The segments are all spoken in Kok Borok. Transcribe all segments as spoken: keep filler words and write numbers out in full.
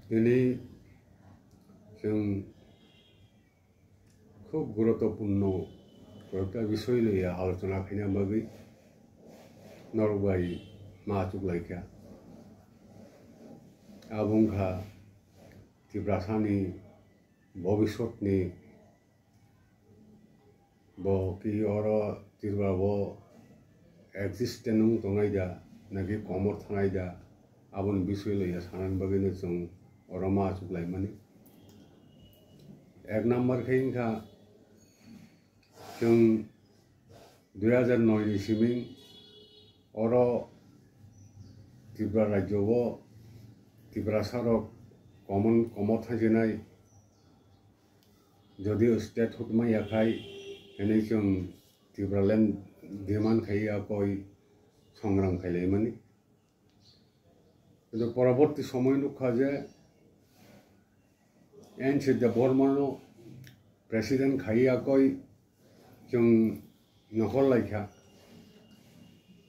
Tini chwng khub guruttopurno koyekta bisoi loi alochona khaina bagwi norok bai ma achuk lai kha. Abo wngkha Tiprasani bobiswtni bo ki oro Tripura bo existence wng tongnai da, naki komor thanai da, aboni bisoi loi sanani bagwino chwng oro ma achuk laimani. Ek number khe wngkha chwng dui hajar noi ni simi oro Tripura rajyo o Tiprasa rok komon, komor thangsinai, jodio statehood maya khai, hwnwi chwng Tipraland demand khai ya koi songram khailaimani. Kintu poroborti somoy nukha je N C Debbarmano president khai ya koi chwng nokhor lai kha.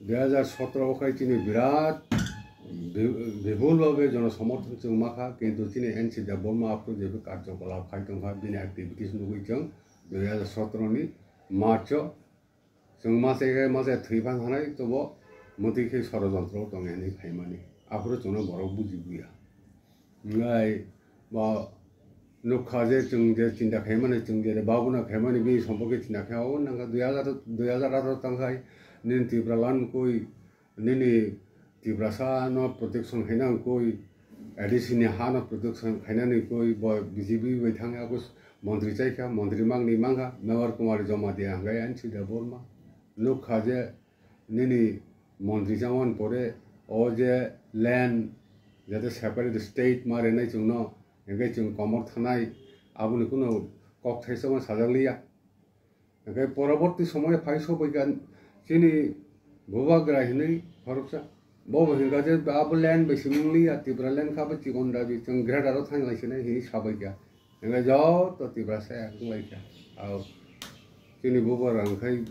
Dui hajar sotro o khai chini birat bi-, bipul bhabe jono somorthon chwng ma kha, kintu chini N C Debbarma aphuru je karjokolap khai tong kha, bini activities nugwi chwng dui hajar sotro ni March o chwng ma chai khai ma chai thwi phan hanai tobo mwtwi khe sorojontro tong ya hinwi phaimani. Aphuru chwngno borok buji buya. Wngkha bo nukha je chwng je chinta khaimani, chwng je babuna khaimani, bini somporke chinta khe, o nangkha dui hajar, dui hajar atharo tangkhai nini Tipraland koi, nini Tiprasa no protection khaina koi, A D C ni ha no protection khainani koi, bo B J P bai thang ya, montri chaikha, montri mangni mangkha, Mevar Kumar Jamatia hwnkhe N C Debbarma. Nukha je nini montri chamani pore o je land jate separate state ma renai chwngno, hwnkhe chwng komor thanai, aboni kuno kok thaisa ma sajak liya. Hwnkhe poroborti somoy phai sobaikha chini bubagra hinwi khoroksa. Bo bo hwnkha je abo land bai simi wng liya, Tipraland kha bo chikon dabi, chwng greater o thang lai sinai hinwi sabaikha. Hwnkhe joto Tiprasa wng laikha. Ao chini bubagra hwnkhe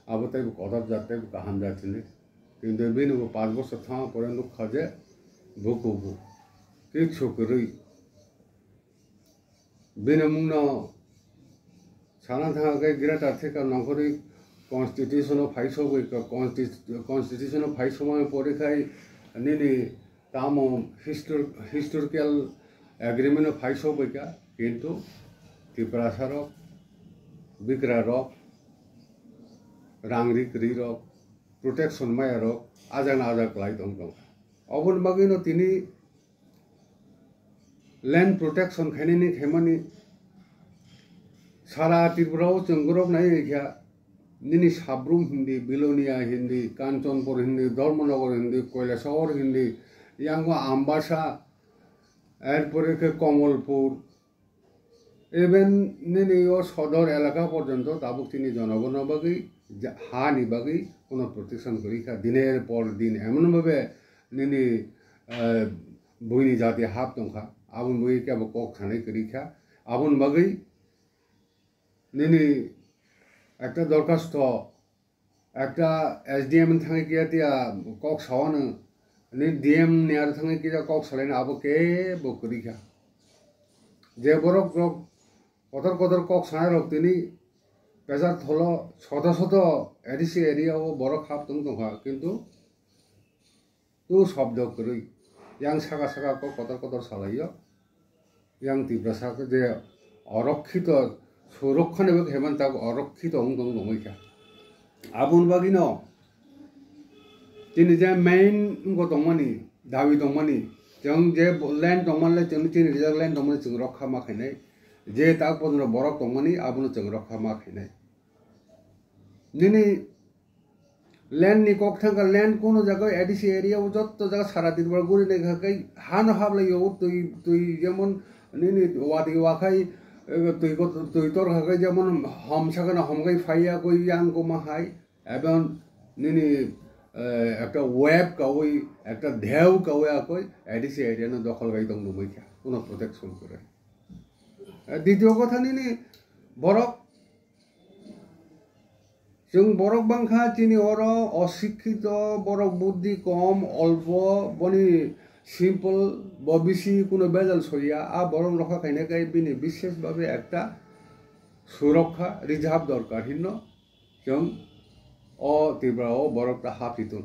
abo teibo kotor jat, teibo kaham jat hinwi. Kintu bini bo panch bosor thangma pore nukha je bukubu kichu kwrwi. Bini mungno sana thangkhe greater theka nongkhorwi constitution o phai sogwi, consti-, constitution o phai somani pore khai nini tamo histor-, historical agreement o phai sogwi kha, kintu Tiprasa rok, bikra rok, rang ri kwrwi rok, protection maya rok ajak na ajak lai tong tong. Oboni bagwi no tini land protection khainani khaimani sara Tripura o chwng gorok nai kha, nini Sabrum hindi, Bilonia hindi, Kanchanpur hindi, Dharmanagar hindi, Kailasahar hindi, yango Ambasa, erpore khe Kamalpur, even nini o sodor elaka porjonto tabuk chini jonogorno bagwi ja-, ha ni bagwi kuno protection kwrwi kha. Diner por din emon bhabe nini, eh, buini jati hap tongkha. Aboni bagwi kebo kok sanai kwrwi kha. Aboni bagwi nini ekta dorkhasto ekta S D M thangwi kiya tiya kok sawano, ni D M ni aro thangwi kiya kok salaino abo kebo kwrwi kha. Je borok rok kotor kotor kok sanai rok tini pechar tholo soto soto A D C area o borok hap tong tongkha, kintu tu shobdo kwrwi yang saka saka kok kotor kotor salaio. Yang Tiprasa khe je orokkhito, sorokkho ni bagwi heman tak orokkhito wng tong tongwi kha. Aboni bagwino chini je main wngkha tongmani, dabi tongmani, chwng je bo-, land tongmani le chwng chini rijak land tongmani chwng rokha ma khainai, je tak bono borok tongmani abono chwng rokha ma khainai. Nini land ni kok thangkha, land kuno jaga A D C area o jotto jaga sara Tripura guri nai kha kai hano hablai yo twi, twi jemon nini wadi wakhai, eh, twi ko, twi tor kha kai jemon hom sakana hom kai phaiya koi yang ko ma hai, ebon nini, eh, ekta web kawi, ekta dheu kawi akoi A D C area no dokhol kai tong nungwi kha, kuno protection kwrwi. Eh, ditiyo kotha nini borok Chwng borok bangkha chini oro osikkito, borok buddhi kom, olpo, boni simple, bo bisi kuno bejal soiya, a borok rokha khaina khe bini bishes babe ekta surokha reserve dorkar hinno chwng o Tripura o borok ta hapitun.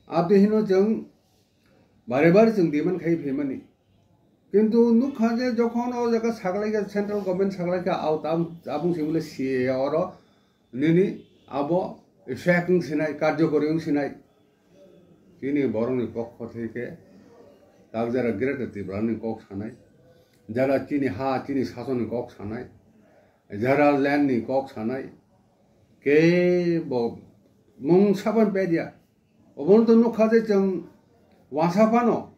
Abdi hinno chwng bare bare chwng demand khai phaimani. Kintu nukha je jokhon o jaga saklaikha, central government saklaikha, au tabung, tabung simi le C A A oro nini abo effect wng sinai, karjokori wng sinai. Chini borokni pokho theke tak jara Greater Tripura ni kok sanai, jara chini ha, chini sasoni kok sanai, jara land ni kok sanai, kebo mung saban pedia. Obono to nukha je chwng wasa phano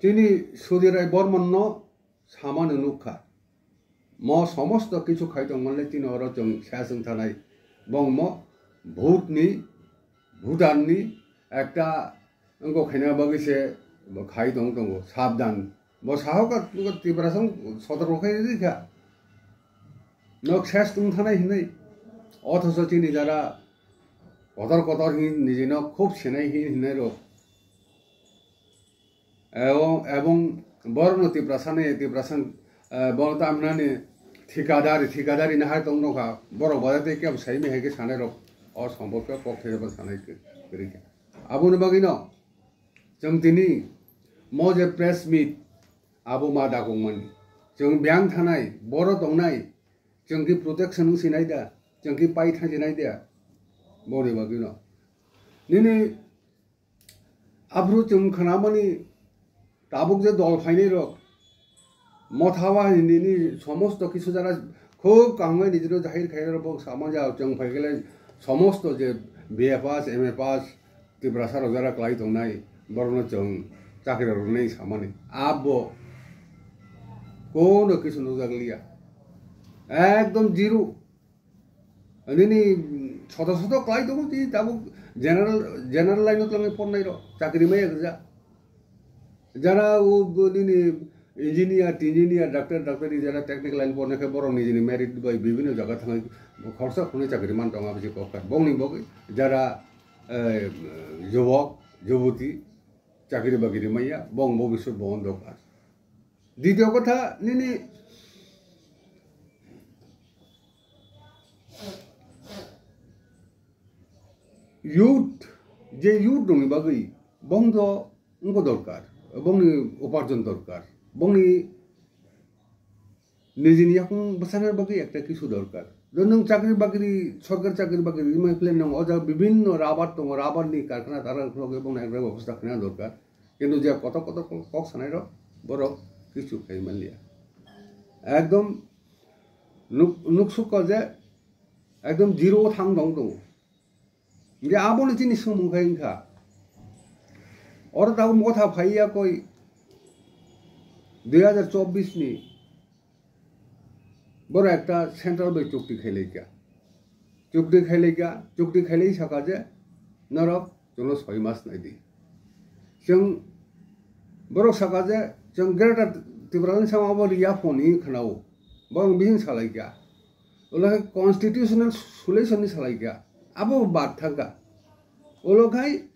chini Sudirai Bormonno samani nukha. Mo somosto kichu khai tongmani chini oro chwng sa chwng thanai. Bongmo bhutni, bhutanni ekta wngkok khaina bagwi se bo khai tong tongo. Sabdan. Bo sahoka Tiprasano sotorko khai rikha. Nok ses tong thanai hinwi. Othoso chini jara kotor kotor hin nijino khub sinai hin hinai rok. Ebong, ebong borokno Tiprasani, Tiprasan, eh, borok tamnani thikadari, thikadari nahai tong nokha. Borok bada tei kebo saimi hai khe sanai rok. O sombor khe kok thai ba sanai khe, kwrwi khe. Aboni bagwino chwng tini mo je press meet abo ma dakongmani. Chwng biyang thanai, boro tongnai, chwng ki protection wng sinai da, chwng ki pai thang sinai da. Boni bagwino. Nini Aphuru chwng khnamani tabuk je dol phainai rok, motha wa hindi ni somosto kisu jara khub kaham bai nijino jahir khainai rok bo sama ja chwng phai khe lai somosto je B A pass, M A pass, Tiprasa rok jara klai tongnai, borokno chwng chakri rwnai samani. Abo kono kisu nukjak liya. Ekdom zero. Nini soto soto klai tongo, tini tabuk general, general line o twlangwi pornai rok, chakri maya gwja. Jara o bo nini engineer, engineer, doctor, doctor, jara technical line pornai khe borok nijini merit bai bibhinno jaga thangwi khoroksa khoroknwi chakri man tongo, aboni kok kha. Bongni bagwi jara, eh, jubok, juboti chakri bakri maya, bong bobiswt bo ondokar. Ditio kotha nini youth, je youth rokni bagwi bongdo wngbo dorkar, bongni uparjon dorkar, bongni nijini yakung bwsana bagwi ekta kisu dorkar. Jo nwng chakri bakri, sorkar chakri bakri rimai phle nwng o jaga bibhinno rubber tongo, rubber ni karkhana tara khulogwi bongno ekta bebosta khaina dorkar. Kintu je kotor kotor kok sanai rok, borok kichu khai manliya. Ekdom nuk-, nuksukha je ekdom zero o thang tong tongo. Hingke abono chini swngmung khai wngkha. Oro tabuk motha phaiya koi dui hazar chobbish ni borok ekta central bai chukti khailaikha. Chukti khailaikha, chukti khailai saka je norok chwngno soi mas naidi. Chwng borok saka je chwng Greater Tipraland sama obo riya phone hinwi khwnao. Borok bihing salaikha. Ulo khe constitutional solution ni salaikha. Abo bad thangkha. Ulo khai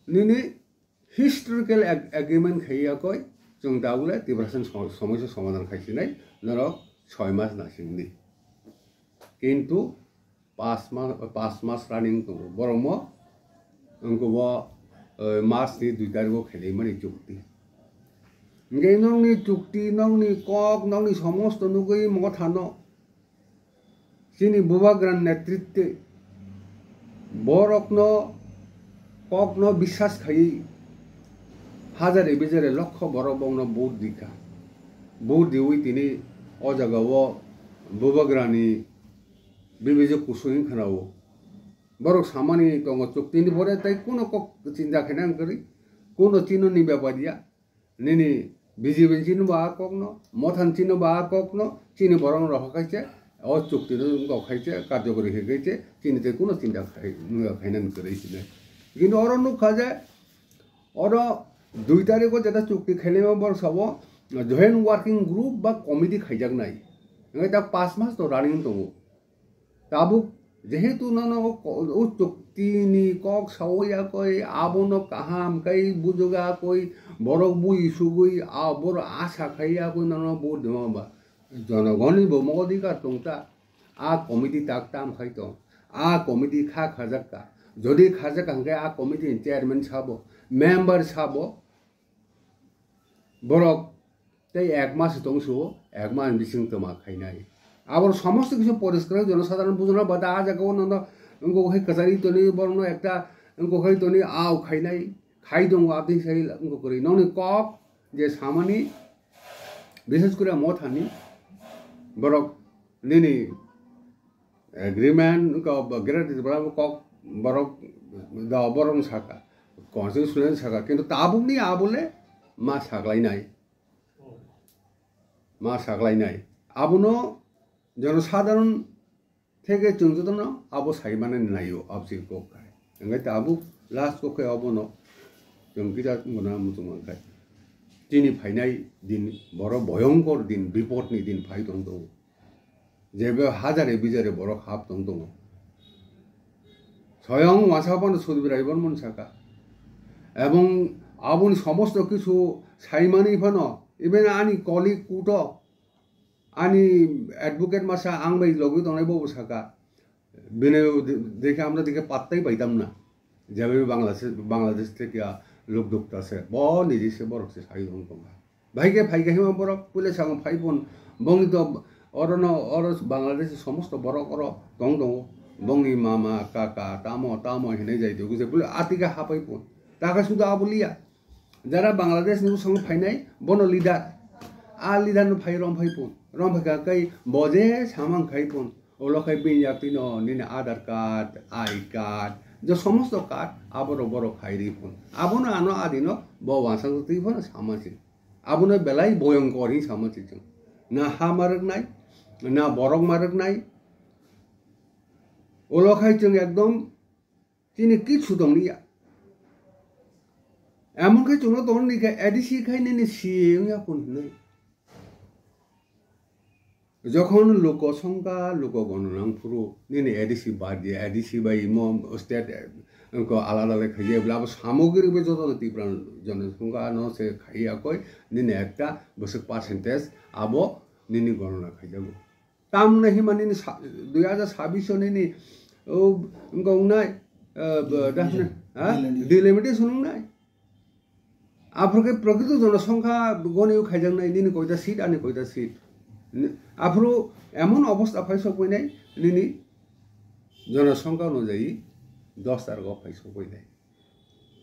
nini historical ag-, agreement khaiya koi, chwng tabukle Tiprasani som-, somoisa somadhan khaisinai, norok soi mas nasingdi. Kintu pas ma-, pas mas running tongo. Borokmo wngkukbo, eh, March ni dui tarikh o khelai mani chukti. Hingke nokni chukti, nokni kok, nokni somosto nugui mothano chini Bubagra netritwe borokno kokno biswas khaiwi hajare bijare lokho borok bongno vote dikha. Vote diwi tini o jagao Bubagrani bibijok kusui wngkha nao. Borok samani tongo chuktini pore tei kuno kok chinta khaina wngkha ri, kuno chino ni bepar ya. Nini B J P ni chini bo a kokno, Motha ni chini bo a kokno, chini borok rok khaise, o chukti no wngkha khaise, karjokori khe khaise, chini tei kuno chinta khai, khainani kwrwi sinai. Kintu oro nukha je, oro dui tarikh o jeta chukti khailai borok sabo, joint working group ba committee khaijaknai. Hingke ta pas mas to running tongo. Tabuk Jehetu nono o ko-, o chukti ni kok sawi yakoi, abono kaham kai bujuga koi, borok bui sugui, a borok asa khai yakoi nono vote dima ba. Jonogoni bo mo odhikar tongta. A committee tak tam khai tong. A committee kha khajak ka. Jodi khajak ka hwnkhe a committee ni chairman sabo, member sabo, borok tei ek mas tong su, ek mas bising toma khainai. Abor somosto kisu poriskar jono sadharon bujana bada a jaga o nono wngkok hai kwchari toni borokno ekta wngkok hai toni au khainai, khai tongo abdi sai wngkok kwrwi. Nokni kok je samani bises kore mothani borok nini agreement wngkha, great Tiprasa kok borok da borok saka, constitution saka, kintu tabukni abole ma saklainai, ma saklainai. Abono jono sadharon theke chwng jotono abo sai mane naio, absi kok khai. Hingke tabuk last kok khai abono chwng kisa mona muchung mankhai. Chini phainai din boro boyongkor din, bipodni din phai tong tongo. Jebe hajare bijare borok hap tong tongo. Soyong wasa phano Sudbir Rai Bormon saka. Ebong aboni somosto kisu saimani phano, even ani colleague kuto, ani advocate masa ang bai logi tongnai bobo saka. Bini de-, dekhe amra dekhe pattai paitam na. Jebe Bangladesh, Bangladesh theke lok dukta se. Bo niji se borok se sai tong tonga. Bhai khe phai khe hima borok puila sango phai pun bongni to oro no oro Bangladesh somosto borok oro tong tongo. Bongni mama, kaka, tamo, tamo hinai jai tongo se puila atika hapai pun. Taka suda abo liya. Jara Bangladesh ni bosong phainai bono leader. A leader no phai rom phai pun. Rom phai kha kai bo je samang khai pun. Ulo khai bini yak tino nini Aadhaar card, I card, je somosto card, abo rok borok khai ri phun. Abono ano adino bo wansang twi phano sama se. Abono belai boyongkor hin sama se chwng. Na ha ma rwknai, na borok ma rwknai. Ulo khai chwng ekdom chini kichu tong liya. Emon khai chwngno tong ni khe A D C khai nini C A wngya phun hinwi. Jokhon luko songkha, luko gono nang phuru, nini A D C bad di, A D C bai imo state, eh, ko alada le khaye, bla bo samogri be joto Tipra jono songkha no se khaye akoi, nini ekta bwswk percentage abo nini gonona khaijago. Tamno hima nini sa-, dui hajar sabbish o nini, o, wngkha wngnai, eh, bo-, Delimitation. Ha? Delimitation. Delimitation wngnai. Aphuru khe prokrito jonosongkha goni o khaijaknai, nini koita seat, ani koita seat. Ni-, aphuru emon obostha phai sokpainai, nini jonosongkha onujai dos targo phai sokpainai.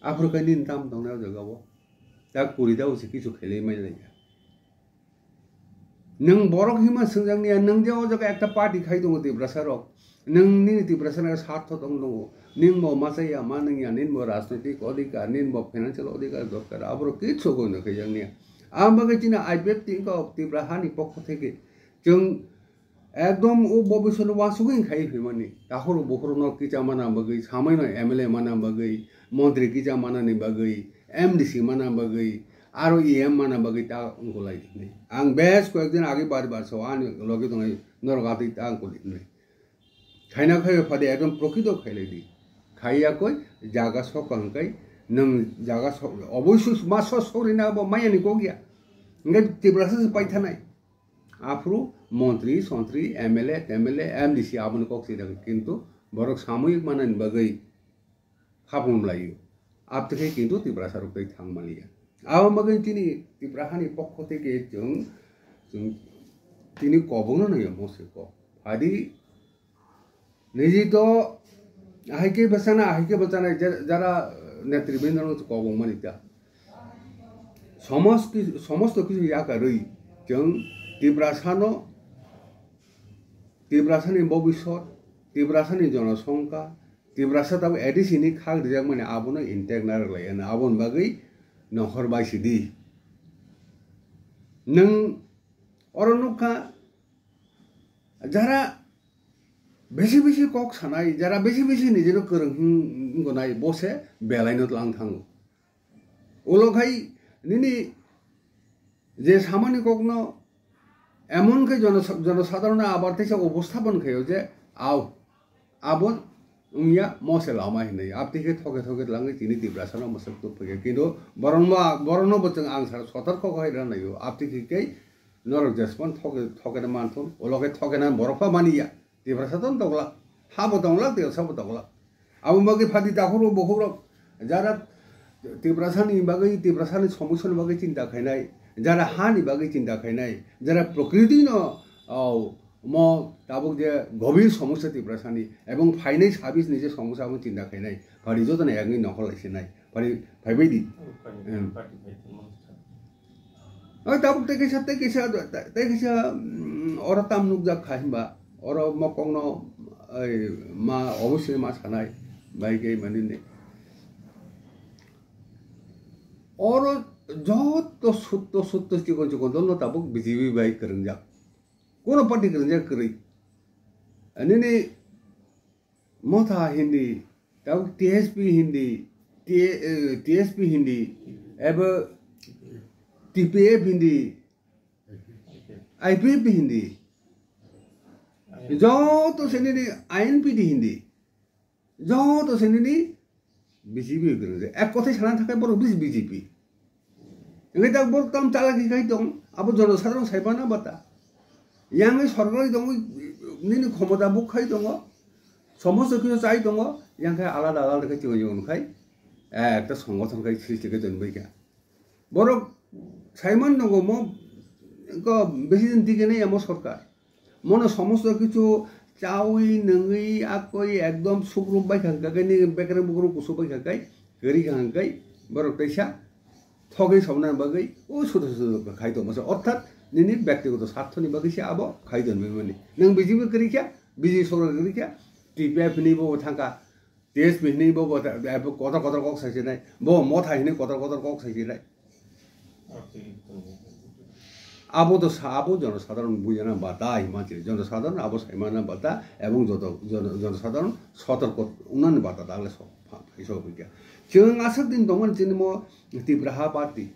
Aphuru khe nini tam tongnai o jaga o. Ta kuri da usi kichu khelai mai lai ya. Nwng borok hima swngjak niya, nwng je o jaga ekta party khai tongo Tiprasa rok. Nwng nini Tiprasa no sartho tong tongo. Nini bo machaya ma nungya, nini bo rajnoitik odhikar, nini bo financial odhikar dorkar. Aborok kichu goino khaijak niya. Ang bagwi chini I P F T wngkha Tipra hani pokho theke. Chwng ekdom o bobiswt wasugwi khai phaimani. Tahoro bukhoro no kicha mana bagwi, samai no M L A mana bagwi, montri kicha manani bagwi, M D C mana bagwi, aro E M mana bagwi ta wngkha lai hinwi. Ang bes koyek din age bar bar so ani loge tongnai norok atwi ta wngkha lai hinwi. Khaina khai phadi ekdom prokrito khailai di. Khaiya koi jaga sok hwnkhe nwng jaga sok oboisoi ma sok sok rina bo mayani kok ya. Hwnkhe Tiprasa se paithanai. Aphuru montri, sontri, M L A, T M L A, M D C aboni kok sida kintu borok samoyik manani bagwi khapung laio. Abtwkhe kintu Tiprasa rok tei thang maliya. Abo bagwi chini Tipra hani pokho theke chwng, chwng tini kobongno nangya mose kok. Phadi niji to ahai khe bwchana, ahai khe bwchana, je-, jara netribindro no kobong mani ta. Somos ki-, somosto kichu yakarwi chwng Tiprasano, Tiprasani bobiswt, Tiprasani jonosongkha, Tiprasa tabuk A D C ni khak rijak mani abono intact narwk lai, ano aboni bagwi nohor bai sidi. Nwng oro nukha, jara besi besi kok sanai, jara besi besi nijino kwrwng hin-, wngkha nai, bo se belai no tlang thango. Ulo khai nini je samani kokno emon khe jono-, jonosadharono abar teisa uposthapon khaio je, "Ao, Abo wngya mose lama hinwi. Abtwi khe thoke thoke twlangwi tini Tiprasa no mosok tubphai khe. Kintu borokno, borokno bo chwng ang sara sotorko khai rwna naio. Abtwi khe kei norok jespan thoke, thoke na manthun. Ulo khe thoke na borok pha mani ya. Tiprasa to tongla. Ha bo tongla, Tiprasa bo tongla. Abo bagwi phadi takhurok bukhukrok jara Tiprasani bagwi, Tiprasani somosya ni bagwi chinta khainai, jara hani bagwi chinta khainai, jara prokriti no, o, mo tabuk je gobir somosya Tiprasani ebong phainai sabis ni je somosya abo chinta khainai, phari joto no ekni nokhor laisinai, phari phaibai di. Em. Oi, tabuk tei kaisa, tei kaisa, tei kaisa, mm, oro tam nukjak kha hinba, oro mokokno, oi, ma, obosoi ma sanai, bai khe mani ni. Oro joto sutto, sutto chikon chikon dol no tabuk B J P bai kwrwngjak. Kono party kwrwngjak kwrwi. Nini Motha hindi, tabuk T S P hindi, T-, eh, T S P hindi, ebo T P F hindi, I P F hindi. Joto se nini I N P D hindi. Joto se nini B J P kwrwngjak. Ek kothai sana thakai borok bis B J P. Hingke tak borok tam chalaki khai tong, abo jono sadharong sai pana bata. Yang sorkari tongwi nini khomota buk khai tongo, somosto kisu chai tongo, yang khai alada alada khai tongwi tongo khai, eh, ekta songothon khai srishti khai tonwi kha. Borok saiman tongo mo, ko besi din tige nei amo sorkar. Mono somosto kichu chawi nungwi akoi ekdom sukrup bai kha kai ni bekreng bukrung kusuk bai kha kai, kwrwi kha kai, borok teisa thogwi somna bagwi o sudu sudu khai tongma se, orthat nini byaktigoto sarthoni bagwi se abo khai tonwi mani. Nang B J P kwrwi kha, B J P sorkar kwrwi kha, T P F ni bo thangkha, T S P hinwi bo, bo, bo kotor kotor kok sai sinai, bo Motha hinwi kotor kotor kok sai sinai. Abo to sa, abo jono sadharon bujana bata hima chini, jono sadharon abo saimana bata, ebong joto jono, jono sadharon sotorko unani bata dagle so, pha-, phai so hwnkhe. Chwng aswk din tongmani chini mo Tipra ha party.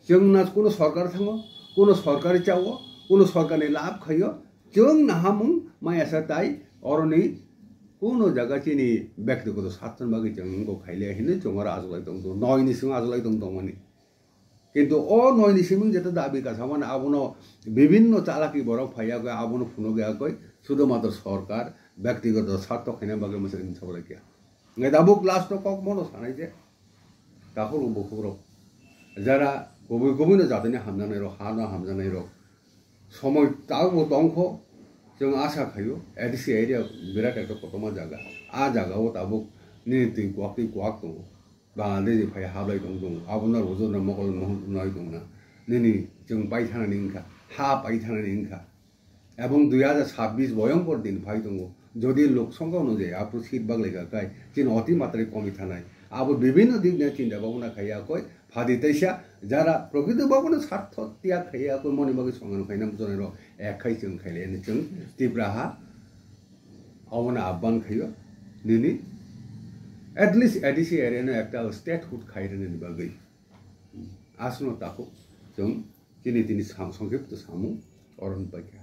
Chwng na kuno sorkar thango, kuno sorkari chao, kuno sorkarni lab khaio, Chwng nahamung maya sa tai oroni kuno jaga chini byaktigoto sarthon bagwi chwng wngkok khaile hinwi chwng oro ajuklai tong tongo, noi ni simi ajuklai tong tongmani. Kintu o noi ni simi jeta dabi kasamani abono bibinno chalaki borok phaiya koi abono phunukya koi, sudhumatro sorkar byaktigoto sartho khaina bagwi mwswk ni sabolai kya. Ngai tabuk last o kok mono sanai je takhuk rok bukhuk rok jara kubui kubui no jatini hamjaknai rok ha no hamjaknai rok Somoi tabukbo tongkho, chwng asa khaio, A D C area birat ekta kotorma jaga. A jagao tabuk nini twi kuak twi kuak tongo. Bangladesh ni phai hablai tong tongo. Abono rwjak na mokol no hwnwi tongna. Nini chwng paithanani wngkha, ha paithanani wngkha. Ebong dui hajar sabbish boyongkor din phai tongo. Jodi lok songkha onujai aphuru seat baglai kha khai, chini oti matrai komi thanai. Abo bibhinno dik niya chinta bhabna khaiya koi, Phadi teisa jara prokrito bhabono sartho tiyag khaiya koi moni bagwi songrang khaina muchunai rok ek khai chwng khailai ani chwng Tipra ha obono abban khaio nini at least A D C area no ekta statehood khai rwnani bagwi aswkno takhuk chwng chini tini sam songkhipto samung oron paikha.